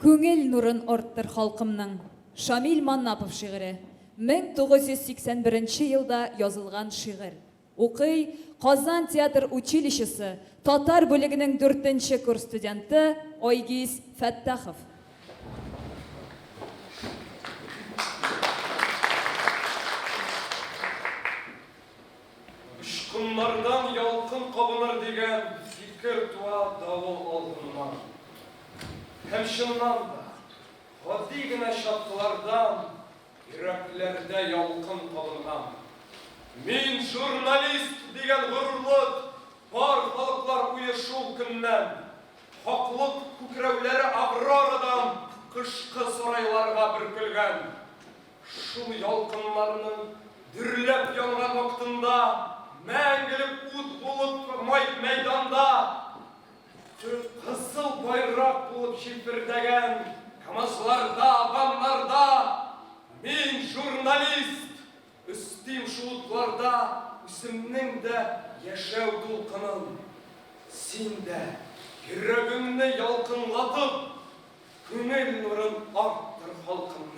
Күңел нурын арттыр халкымның. Шамил Маннапов шигыре. 1981 елда язылган шигырь. Укый Казан театр училищесы татар бүлегенең дүртенче курс студенты Айгиз Фәттахов. Очкыннардан ялкын кабыныр дигән фикер туа давыл алдыннан. Һәм чыннан да, гади генә чаткылардан йөрәкләрдә ялкын кабынган. Мин журналист дигән горурлык бар халыклар уе шул көннән. Хаклык күкрәүләре Аврорадан кышкы сарайларга бөркелгән. Шул ялкыннарның дөрләп янган вакытында мәңгелек ут булып мәйданда кызыл байрак булып җилфердәгән КАМАЗларда, БАМнарда мин журналист! Өстим шул утларда үземнең дә яшәү дулкынын. Син дә йөрәгеңне ялкынлатып, күңел нурын арттыр халкымның.